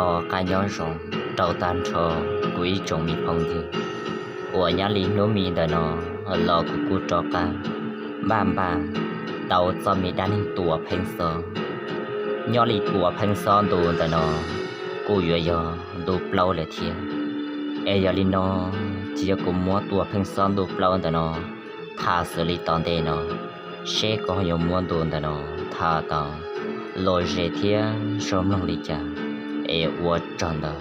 Rov qab nyob zoo rau tag nrho kuv ib tsoom me phooj ywg uas nyob li hnub me ntawm no los kuv kuj rov qab npaj npaj tau txoj me dab neeg Tuam Pheej Xob. Nyob li Tuam Pheej Xob ntu ntawm no kuj yuav yog ntu plaub lawm thiab. Es yog li no, cia kuv muab Tuam Pheej Xob ntu plaub ntawm no tham xws li tom ntej no, seb kuv ho yuav muab ntu ntawm no tham tau lom zem thiab zoo mloog li cas, es ua tsaug ntau.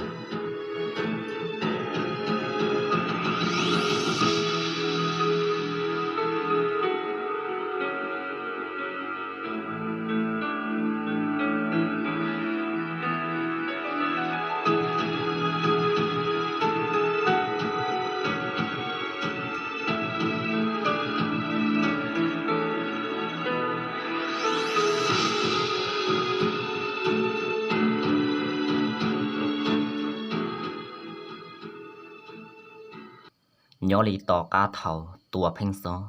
Nyob li tom qab thaum Tuam Pheej Xob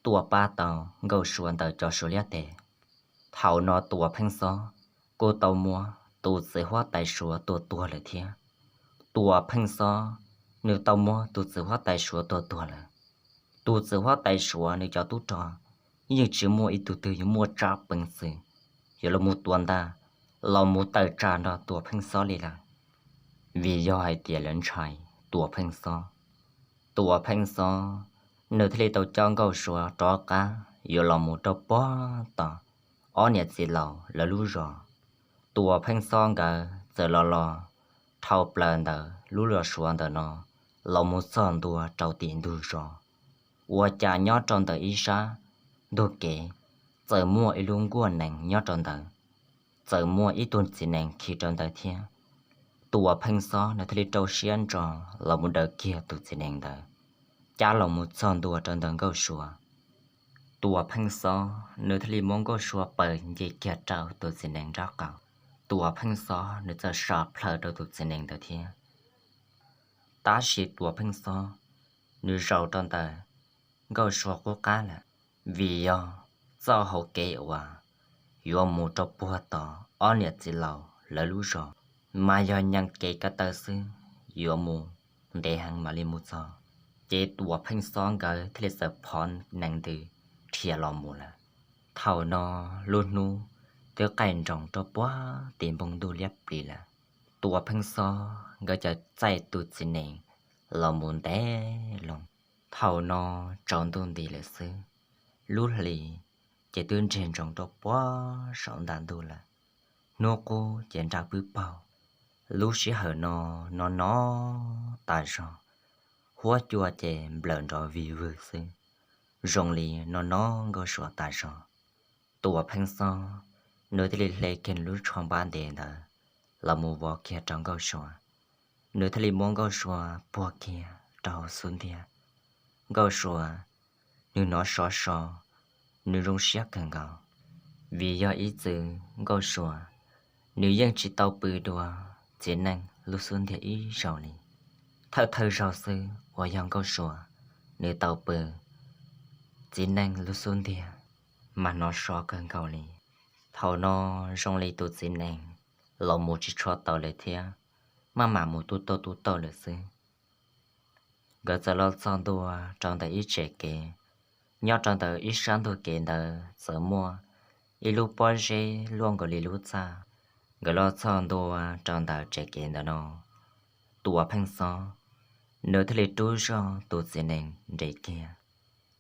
tuaj pab tau Nkauj Sua ntawm cov Suav liab teb, thaum no Tuam Pheej Xob kuj tau muab tus txiv huab tais Suav tua tuag lawm thiab. Tuam Pheej Xob nws tau muab tus txiv huab tais Suav tua tuag lawm. Tus txiv huab tais Suav nws cov tub rog yeej tsis muaj ib tug twg yuav muaj tsab peev xwm yuav los mus tua ntaj los mus tawm tsam nrog Tuam Pheej Xob li lawm, vim yog hais tias lawv ntshai Tuam Pheej Xob. Tuam Pheej Xob nws thiaj li tau coj Nkauj Sua rov qab yuav los mus rau puag tom ob niam txiv laus lawv lub zos. Tuam Pheej Xob nkawd txawm los los dhau plaws ntawm lub zos Suav ntawm no los mus txog ntua rau tim ntug zos, ua cas nyob rau ntawm ib sab ntug kev txawm muaj ib lub nkuaj nees nyob rau ntawd, txawm muaj ib tug txiv nees khi rau ntawd thiab. Tuam Pheej Xob nws thiaj li rau siab ntso los mus daws kiag tus txiv nees ntawd, cab los mus txog ntua rau ntawm Nkauj Sua. Tuam Pheej Xob nws thiaj li muab Nkauj Sua paws nce kiag rau tus txiv nees nraub qaum. Tuam Pheej Xob nws txawm sam plhaws rau tus txiv nees ntawd thiab. Tab sis Tuam Pheej Xob nws zaum rau ntawm Nkauj Sua qub qab lawm, vim yog txoj hauv kev uas yuav mus rau puag tom ob niam txiv laus lawv lub zos mas yog nyeem kev ko taw xwb, yuav mus ntev heev mam li mus txog. Ces Tuam Pheej Xob nkawd thiaj li txawm phov nees ntws dhia los mus lawm. Thaum no lub hnub twb qaij nroos rau puag tim npoo ntuj liab plis lawm. Tuam Pheej Xob nkawd cov txaij tus txiv nees los mus ntev loo. Thaum no tsaus ntuj nti lawm xwb, lub hli ces twb nres ntsoov rau puag saum nta ntuj lawm. Hnub qub ces nra pwb paug, lub sij hawm no no no tas zog, huab cua ces nplawm nrov vig vwg xwb, zoo li no no Nkauj Sua tas zog. Tuam Pheej Xob nws thiaj li hle kiag lub tsho npab ntev ntawd los mus vov kiag rau Nkauj Sua. Nws thiaj li muab Nkauj Sua puag kiag rau hauv xub ntiag. Nkauj Sua nws hnov sov so, nws zoo siab kawg nkaus, vim yog ib txwm Nkauj Sua nws yeej tsis tau pw dua txiv neej lub xub ntiag ib zaug li. Thawj thawj zaug xwb uas yog Nkauj Sua nws tau pw txiv neej lub xub ntiag, mas hnov sov kawg nkaus li. Thaum no zoo li tus txiv nees los mus tsis tshua tau lawm thiab, maj mam mus tub tauj tub tauj lawm xwb. Nkawd txawm los txog ntua rau ntawm ib tsev kev. Nyob rau ntawm ib sab ntug kev ntawd txawm muaj ib lub pob zeb luaj nkaus li lub txaj. Nkawd los txog ntua rau ntawm tsev kev ntawm no, Tuam Pheej Xob nws thiaj li rub zog tus txiv nees nres kiag.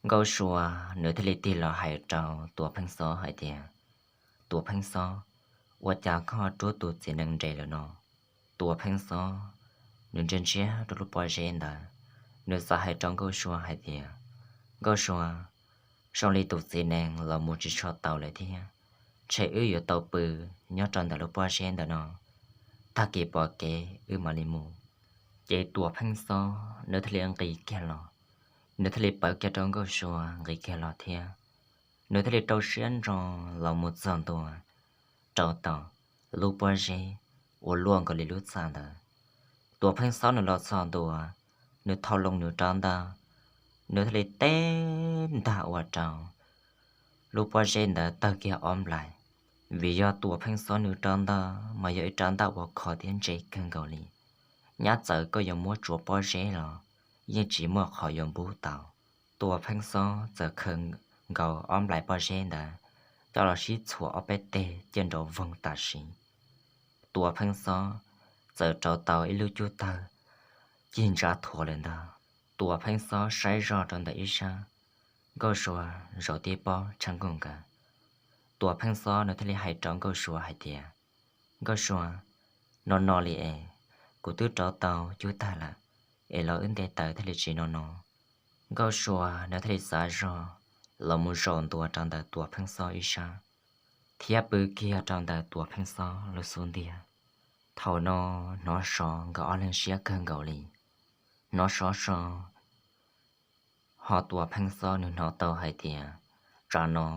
Nkauj Sua nws thiaj li tig los hais rau Tuam Pheej Xob hais tias, Tuam Pheej Xob, ua cas koj rub tus txiv nees nres lawm no? Tuam Pheej Xob nws ntsia ntsia rau lub pob zeb ntawd, nws txawm hais rau Nkauj Sua hais tias, Nkauj Sua, zoo li tus txiv nees los mus tsis tshua tau lawm thiab, ntshe wb yuav tau pw nyob rau ntawm lub pob zeb ntawm no, tag kis pom kev wb mam li mus. Ces Tuam Pheej Xob nws thiaj li nqis kiag los, nws thiaj li pawv kiag rau Nkauj Sua nqis kiag los thiab. Nws thiaj li rau siab ntso los mus txog ntua rau tom lub pob zeb uas luaj nkaus li lub txaj ntawd. Tuam Pheej Xob nws los txog ntua, nws thau loo nws rab ntaj, nws thiaj li teb ntag ua rau lub pob zeb ntawd tawg kiag ob nplais. vim yog Tuam Pheej Xob nws rab ntaj mas yog ib rab ntaj uas khov thiab ntse kawg nkaus li. Nyab txawm koj yuav muab tsuav pob zeb los yeej tsis muaj qhov yuav npub tau. Tuam Pheej Xob txawm khaws nkaus ob nplais pob zeb ntawd coj los sib txhuam ob peb teg cia nrov voog tam sim. Tuam Pheej Xob txawm rauv tau ib lub cub tawg cig ntsa thuav lawm ntag. Tuam Pheej Xob saib zog rau ntawm ib sab, Nkauj Sua zaum tib pob tshaj nkuj nkawd. Tuam Pheej Xob nws thiaj li hais rau Nkauj Sua hais tias, Nkauj Sua, no no li es, kuv twb rauv tau cub tawg lawm, es los wb nte taws thiaj li tsis no no. Nkauj Sua nws thiaj li xav zog los mus zaum ntua rau ntawm Tuam Pheej Xob ib sab, thiab pw kiag rau ntawm Tuam Pheej Xob lub xub ntiag. Thaum no hnov sov nkawd ob leeg siab kawg nkaus li, hnov sov so. Ho Tuam Pheej Xob nws hnov tau hais tias tsam no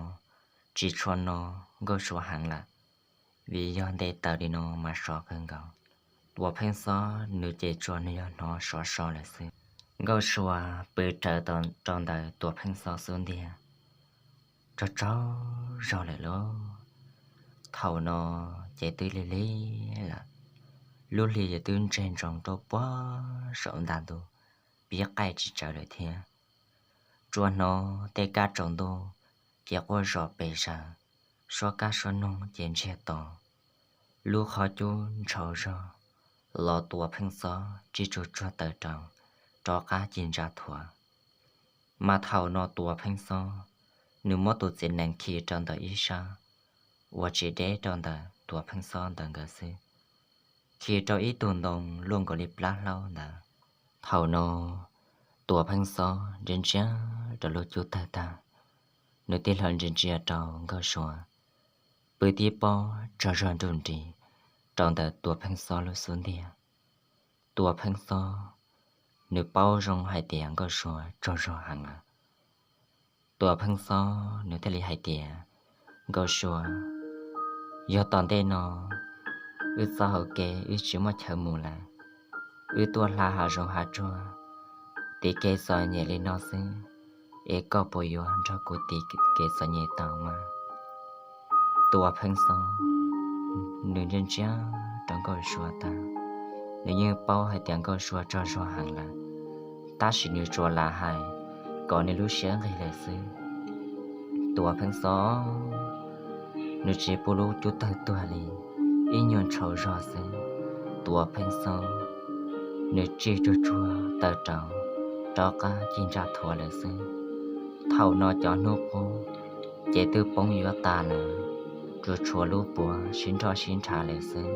tsis tshua no Nkauj Sua heev lawm, vim yog nte taws li no mas sov kawg nkaus. Tuam Pheej Xob nws ces tsuas nws yog hnov sov so lawm xwb. Nkauj Sua pw raws rau ntawm Tuam Pheej Xob xub ntiag, tsaug tsaug zog lawm lauj. Thaum no ces twb lig lig lawm, lub hli ces twb ntseg ntsoog rau puag saum ntag ntug, pib qaij tsis tsawv lawm thiab. Tsuas hnov tej kab tsaus ntuj ces quaj zom pes zaws, suab kab suab noog ces ntsiag to. Lub qhov cub ntshau zog los Tuam Pheej Xob tsij tsuag tsuag taws rau, rov qab cig ntsa thuav. Mas thaum no Tuam Pheej Xob nws muab tus txiv nees khi rau ntawm ib sab uas tsis deb rau ntawm Tuam Pheej Xob ntawd nkawd xwb, khi rau ib tug ntoo luaj nkaus li plab hlaub ntawd. Thaum no Tuam Pheej Xob ntsia ntsia rau lub cub tawg tag, nws tig hlo ntsia ntsia rau Nkauj Sua, pw tib pob tsaug zog nruj nris rau ntawm Tuam Pheej Xob lub xub ntiag. Tuam Pheej Xob nws paub zoo hais tias Nkauj Sua tsaug zog heev lawm. Tuam Pheej Xob nws thiaj li hais tias, Nkauj Sua, yog tom ntej no wb txoj hauv kev wb tsis muaj chaw mus lawm, wb tuaj hla hav zoov hav tsuag, tiv kev txom nyem li no xwb, es koj puas yuav nrog kuv tiv kev txom nyem tau mas? Tuam Pheej Xob nws ntsia ntsia rau Nkauj Sua tag, nws yeej paub hais tias Nkauj Sua tsaug zog heev lawm, tab sis nws tsuas lam hais kom nws lub siab nqig lawm xwb. Tuam Pheej Xob nws tsis pub lub cub tawg tuag li, ib nyuag ntshau zog xwb, Tuam Pheej Xob nws tsij tsuag tsuag taws rau, rov qab cig ntsa thuav lawm xwb. Thaum no cov hnub qub ces twb poob yuav tas lawm, tsuas tshuav lub puav sib nroj sib nrhav lawm xwb.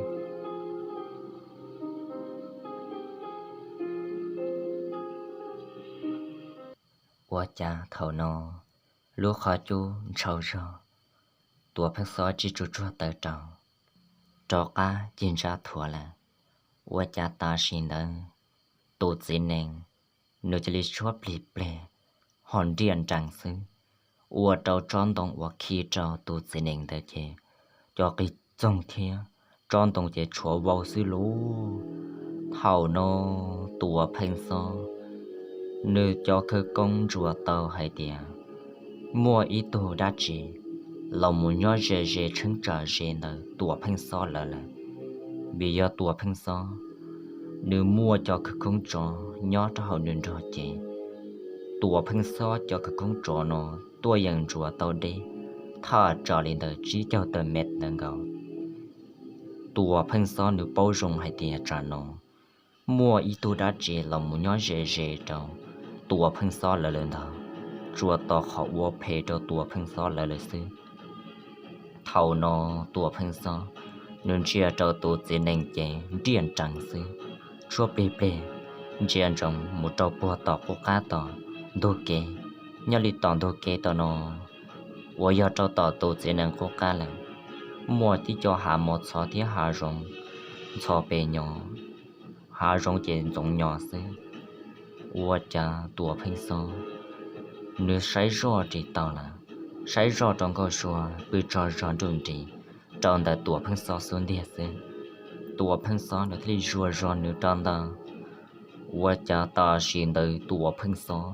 Ua cas thaum no lub qhov cub ntshau zog, Tuam Pheej Xob tsij tsuag tsuag taws rau, rov qab cig ntsa thuav lawm. Ua cas tam sim ntawd tus txiv nees nws cia li tshuab plig pleg ho nriaj nrees xwb, ua rau tsob ntoo uas khi rau tus txiv nees ntawd ces cov qig txoog thiab tsob ntoo ces tshuav vau xwb lauj. Thaum no Tuam Pheej Xob nws cov khawv koob ntsuas tau hais tias muaj ib tug dab tsi los mus nyob ze ze tsheeb tsam ze ntawm Tuam Pheej Xob lawv lawm, vim yog Tuam Pheej Xob nws muaj cov khawv koob tsov nyob rau hauv nws nrog cev. Tuam Pheej Xob cov khawv koob tsov no tuaj yeem ntsuas tau deb thaj tsam li ntawm tsib caug tawm mev ntawd nkaus. Tuam Pheej Xob nws paub zoo hais tias tsam no muaj ib tug dab tsi los mus nyob ze ze rau Tuam Pheej Xob lawv lawm ntag, tsuas tos qhov ua phem rau Tuam Pheej Xob lawv lawm xwb. Thaum no Tuam Pheej Xob nws ntsia rau tus txiv nees ces nriaj nrees xwb, tshuab plig pleg ntsia ntsoov mus rau puag tom qub qab tom ntug kev. Nyob li tom ntug kev tom no uas yog rau tom tus txiv nees qub qab lawm, muaj tib co hav mos txhov thiab hav zoov ntxhov pes nyos, hav zoov ces ntxoov nyos xwb. Ua cas Tuam Pheej Xob nws saib zoj tsis tau lawm, saib zoj rau Nkauj Sua pw tsaug zog nruj nris rau ntawm Tuam Pheej Xob xub ntiag xwb. Tuam Pheej Xob nws thiaj li zuag zog nws rau ntawd. Ua cas tam sim ntawd Tuam Pheej Xob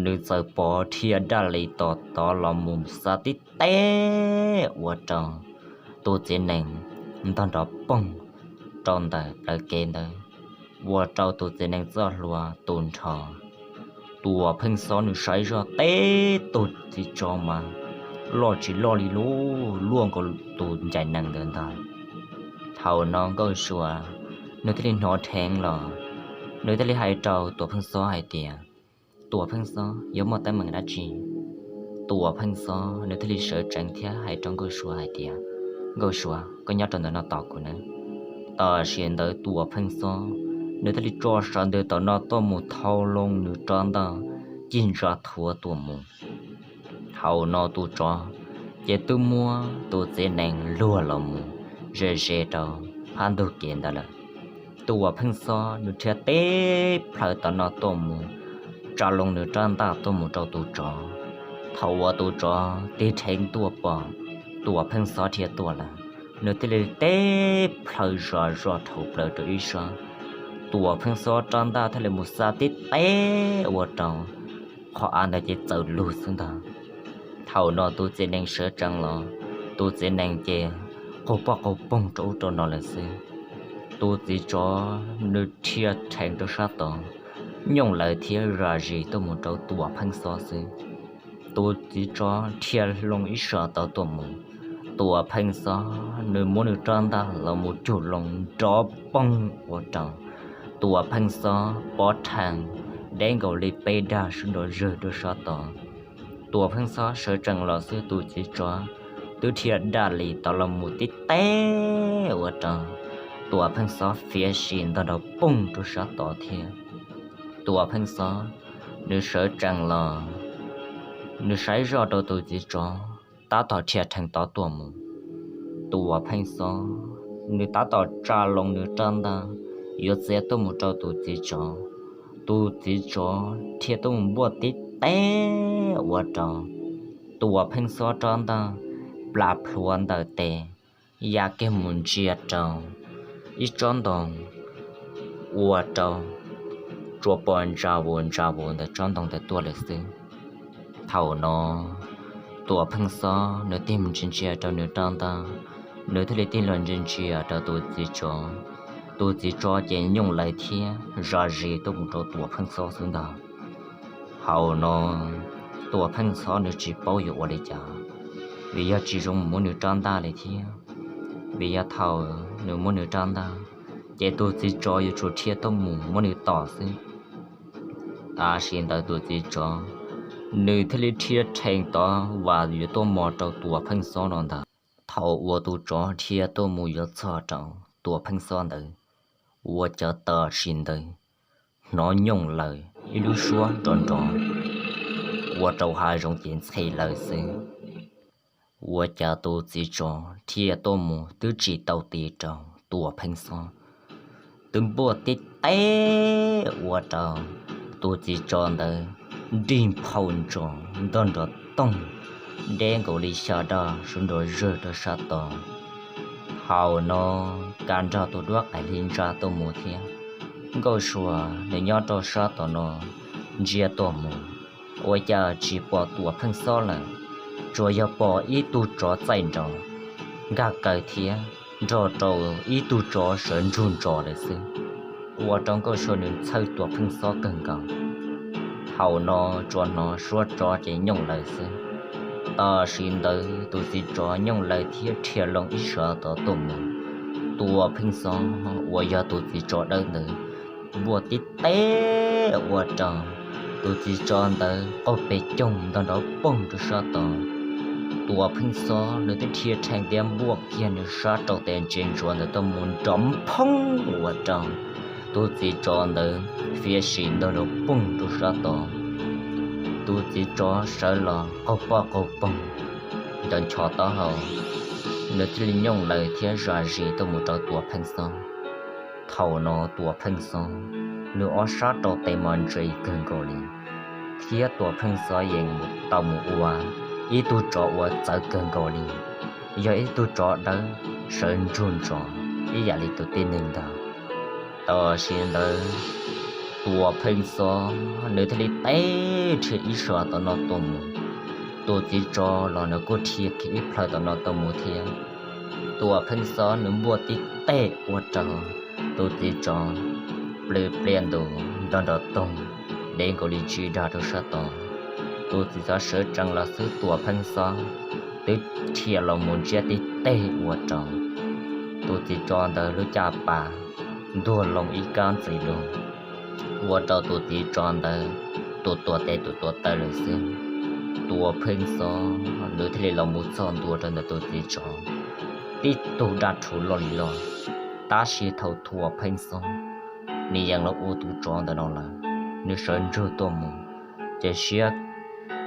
nws txawm pov dhia daj li tom tod los mus xuas tib teg ua rau tus txiv nees ntog nrov poog rau ntawm plawv kev ntawd, ua rau tus txiv nees txoj hlua tu nrho. Tuam Pheej Xob nws saib zoj teb tus txiv tsov mas loj tsis loj li lub luaj nkaus tus ncaim nees ntawd ntag. Thaum no Nkauj Sua nws thiaj li hnov dheev los, nws thiaj li hais rau Tuam Pheej Xob hais tias, Tuam Pheej Xob, yuav muaj teeb meem dab tsi? Tuam Pheej Xob nws thiaj li sawv tsees thiab hais rau Nkauj Sua hais tias, Nkauj Sua, koj nyob rau ntawm no tos kuv nawb. Tam sim ntawd Tuam Pheej Xob nws thiaj li tso saw ntws tom no tuaj mus thau loo nws rab ntaj cig ntsa thuav tuaj mus. Thaum no tus tsov ces twb muab tus txiv nees luag los mus ze ze rau phab ntug kev ntawd lawm. Tuam Pheej Xob nws dhia teb plhaws tom no tuaj mus, tsa loo nws rab ntaj tuaj mus rau tus tsov. Thaum uas tus tsov tig rheev tuaj pom Tuam Pheej Xob dhia tuaj lawm, nws thiaj li teb plhaws zos zos dhau plaws rau ib sab. Tuam Pheej Xob rab ntaj thiaj li mus xa tib teb ua rau qhov av ntawd ces txawm lug xwb ntag. Thaum no tus txiv nees sawv tsees los, tus txiv nees ces qaug poj qaug poog rau ub rau no lawm xwb. Tus txiv tsov nws dhia rheev rau sab tod, nyooj lawv thiab zam zis tuaj mus rau Tuam Pheej Xob xwb. Tus txiv tsov dhia loo ib sab tod tuaj mus, Tuam Pheej Xob nws muab nws rab ntaj los mus cug loo nrov poog ua rau Tuam Pheej Xob pob rhees deb nkaus li peb dag sawv nrov zawg rau sab tod. Tuam Pheej Xob sawv tsees los xwb tus txiv tsov twb dhia daj li tod los mus tib teb ua rau Tuam Pheej Xob fiav sim ntog nrov poog rau sab tod thiab. Tuam Pheej Xob nws sawv tsees los, nws saib zoj rau tus txiv tsov tab tom dhia rhees tod tuaj mus. Tuam Pheej Xob nws tab tom tsa loo nws rab ntaj yuav txiav tuaj mus rau tus txiv tsov. Tus txiv tsov dhia tuaj mus npuaj tib teb ua rau Tuam Pheej Xob rab ntaj plas plhuav ntawm tes, ya kiag mus ntsia rau ib tsob ntoo ua rau tsuas pom ntsa vus ntsa vus ntawm tsob ntoo ntawd tuaj lawm xwb. Thaum no Tuam Pheej Xob nws tig mus ntsia ntsia rau nws rab ntaj, nws thiaj li tig los ntsia ntsia rau tus txiv tsov. Tus txiv tsov ces nyooj lawv thiab zam zis tuaj mus rau Tuam Pheej Xob xwb ntag. Thaum no Tuam Pheej Xob nws tsis paub yuav ua li cas, vim yog tsis zoo muab nws rab ntaj li thiab, vim yog thaum nws muab nws rab ntaj ces tus txiv tsov yuav tsum dhia tuaj mus muab nws tom xwb. Tam sim ntawd tus txiv tsov nws thiaj li dhia rhees tod vas yuav tuaj mos rau Tuam Pheej Xob no ntag. Thaum uas tus tsov dhia tuaj mus yuav txog rau Tuam Pheej Xob ntawd, ua cas tam sim ntawd hnov nyooj lawv ib lub suab nrov nrov ua rau hav zoov ces ntxhe lawm xwb. Ua cas tus txiv tsov dhia tuaj mus twb tsis tau ti rau Tuam Pheej Xob, twb npuaj tib teb ua rau tus txiv tsov ntawd nrig nphau ntsos ntog nrov toog deb nkaus li xya dag sawv nrov zawg rau sab tod. Thaum no, kav nrog tus duab qais hli ntsa tuaj mus thiab, Nkauj Sua nws nyob rau sab tom no ntsia tuaj mus, ua cas tsis pom Tuam Pheej Xob lawm, tsuas yog pom ib tug tsov txaij nraug nkag kaw thiab nrog rau ib tug tsov sawv ntsug ntsos lawm xwb, ua rau Nkauj Sua nws txhawj Tuam Pheej Xob kawg nkaus. Thaum no tsuas hnov suab tsov ces nyooj lawv xwb. Tam sim ntawd tus txiv tsov nyooj lawv thiab dhia loo ib sab tod tuaj mus. Tuam Pheej Xob uas yog tus txiv tsov dawb ntawd npuaj tib teb ua rau tus txiv tsov ntawd qaug pes coog ntog nrov poog rau sab tod. Tuam Pheej Xob nws twb dhia rhees thiab npuaj kiag nws sab rau tes ntsia ntsuav ntawd tuaj mus nrov phoob ua rau tus txiv tsov ntawd fiav sim ntog nrov poog rau sab tod. Tus txiv tsov sawv los qaug poj qaug poog, nco ncho taub hau, nws thiaj li nyooj lawv thiab zam zis tuaj mus rau Tuam Pheej Xob. Thaum no Tuam Pheej Xob nws ob sab rau tes mas ntse kawg nkaus li, thiab Tuam Pheej Xob yeej tau mus ua ib tug tsov uas txawv kawg nkaus li, yog ib tug tsov dawb sawv ntsug ntsos ib yam li tus tib neeg ntag. Tam sim ntawd Tuam Pheej Xob nws thiaj li teb rhia ib sab tom no tuaj mus. Tus txiv tsov los nws kuj rhia kiag ib plhaw tom no tuaj mus thiab. Tuam Pheej Xob nws npuaj tib teg ua rau tus txiv tsov plws pliaj ntus nrov nrov toog, dev nkaus li tsis dag rau sab tod. Tus txiv tsov sawv tsees los xwb Tuam Pheej Xob twb rhia los mus ntsiab tib teg ua rau tus txiv tsov ntawd lub caj pas ntuag loo ib kab ntxiv lug, ua rau tus txiv tsov ntawd tus tuam tes tus tuam taw lawm xwb. Tuam Pheej Xob nws thiaj li los mus txog ntua rau ntawm tus txiv tsov, tib tug daj rhuv loj li loj. Tab sis thaum Tuam Pheej Xob nws yees los ua tus tsov ntawm no lawm, nws sawv ntsug tuaj mus, ces siab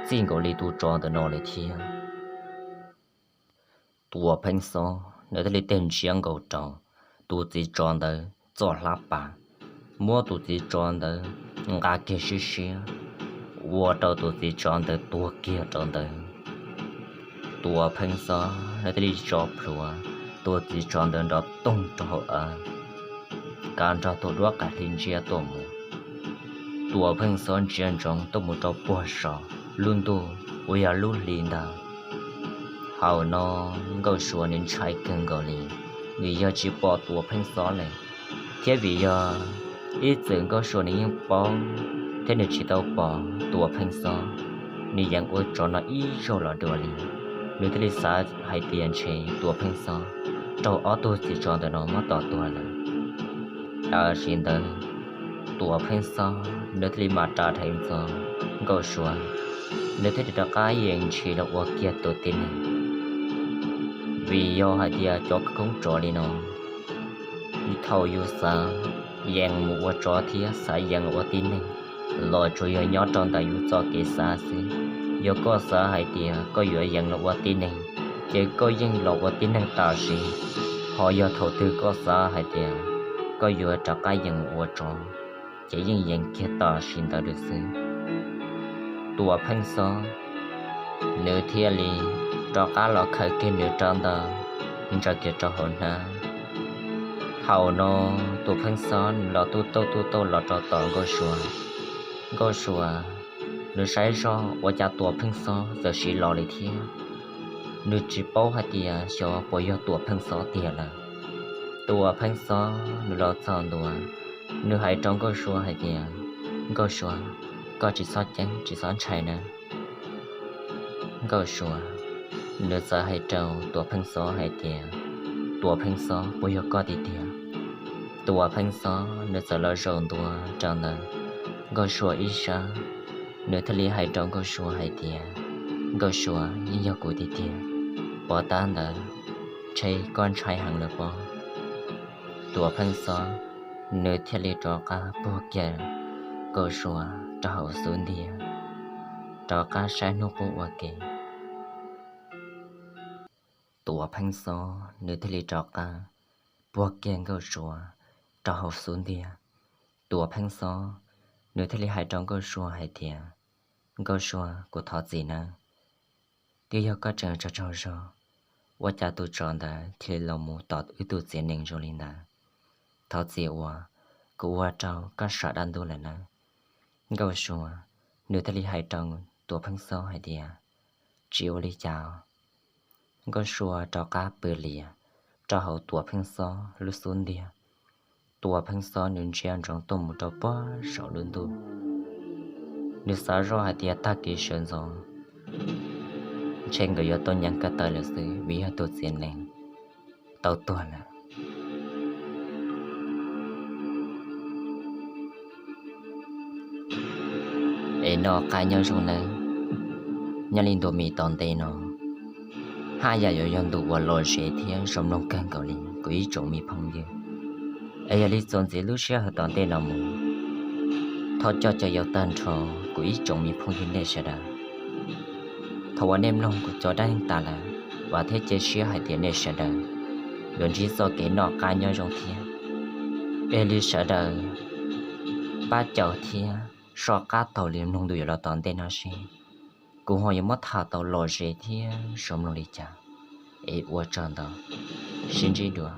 txij nkaus li tus tsov ntawm no li thiab. Tuam Pheej Xob nws thiaj li teg ntsiab nkaus rau tus txiv tsov ntawd txoj hlab pas, muab tus txiv tsov ntawd nqa kiag siab siab, ua rau tus txiv tsov ntawd tuag kiag rau ntawd. Tuam Pheej Xob nws thiaj li tso plhuav tus txiv tsov ntawd nrov toog rau hauv av, kav nrog tus duab qas hli ntsiab tuaj mus. Tuam Pheej Xob ntsia ntsoov tuaj mus rau puag saum lub ntuj uas yog lub hli ntag. Thaum no Nkauj Sua nws ntshai kawg nkaus li, vim yog tsis pom Tuam Pheej Xob lawm, thiab vim yog ib txwm Nkauj Sua nws yeej paub thiab nws tsis tau pom Tuam Pheej Xob nws yees ua tsov no ib zaug los dua li. Nws thiaj li xav hais tias ntshe Tuam Pheej Xob raug ob tug txiv tsov ntawm no muab tom tuag lawm. Tam sim ntawd Tuam Pheej Xob nws thiaj li mam ras dheev ntxov Nkauj Sua, nws thiaj li rov qab yees ntshis los ua kiag tus tib neeg. Vim yog hais tias cov koob tsov li no, thaum yus xav yees mus ua tsov thiab xav yees los ua tib neeg los tsuas yog nyob rau ntawm yus txoj kev xav xwb. Yog koj xav hais tias koj yuav yees los ua tib neeg, ces koj yeej los ua tib neeg tam sim. Ho yog thaum twg koj xav hais tias koj yuav rov qab yees mus ua tsov, ces yeej yees kiag tam sim ntawd lawm xwb. Tuam Pheej Xob nws thiaj li rov qab los khaws kiag nws rab ntaj ntsaws kiag rau hauv hnab. Thaum no Tuam Pheej Xob nws los tuj tauj tuj tauj los rau tom Nkauj Sua. Nkauj Sua nws saib zoj ua cas Tuam Pheej Xob txawm sim los li thiab. Nws tsis paub hais tias xyov puas yog Tuam Pheej Xob tiag lawm. Tuam Pheej Xob nws los txog ntua, nws hais rau Nkauj Sua hais tias, Nkauj Sua, koj tsis txhob ceeb tsis txhob ntshai nawb. Nkauj Sua nws txawm hais rau Tuam Pheej Xob hais tias, Tuam Pheej Xob, puas yog koj tiag tiag? Tuam Pheej Xob nws txawm los zaum ntua rau ntawm Nkauj Sua ib sab, nws thiaj li hais rau Nkauj Sua hais tias, Nkauj Sua, yeej yog kuv tiag tiag. Pov tab ntawd, ntshe koj ntshai heev lawm pob? Tuam Pheej Xob nws thiaj li rov qab puag kiag Nkauj Sua rau hauv xub ntiag, rov qab saib hnub qub ua ke. Tuam Pheej Xob nws thiaj li rov qab puag kiag Nkauj Sua rau hauv xub ntiag. Tuam Pheej Xob nws thiaj li hais rau Nkauj Sua hais tias, Nkauj Sua, kuv thov txim nawb. Twb yog koj tseem tsaug tsaug zog, ua cas tus tsov ntawd thiaj li los mus tom wb tus txiv nees zoo li ntawd. Thov txim uas kuv ua rau koj sam dab ntub lawm nawb. Nkauj Sua nws thiaj li hais rau Tuam Pheej Xob hais tias, tsis ua li cas. Nkauj Sua rov qab pw lias rau hauv Tuam Pheej Xob lub xub ntiag. Tuam Pheej Xob nws ntsia ntsoov tuaj mus rau puag saum lub ntuj. Nws xav zoj hais tias tag kis sawv ntxov ntshe nkawd yuav tau nyees ko taw lawm xwb vim yog tus txiv nees tau tuag lawm. Es noj qab nyob zoo nawb. Nyob li ntu me tom ntej no, haj yam yuav yog ntu uas lom zem thiab zoo mloog kawg nkaus li kuv ib tsoom me phooj ywg. Es yog li txuas ntxiv lub sij hawm tom ntej no mus, thov coj caw yaus tag nrho kuv ib tsoom me phooj ywg nej sawv daws, thaum uas nej mloog kuv cov dab neeg tas lawm, vam thiab cia siab hais tias nej sawv daws yuav ntsib txoj kev noj qab nyob zoo thiab. Es li sawv daws pab caum thiab soj qab taug li mloog ntu yuav los tom ntej no seb kuv ho yuav muab tham tau lom zem thiab zoo mloog li cas. Es ua tsaug ntau, sib ntsib dua.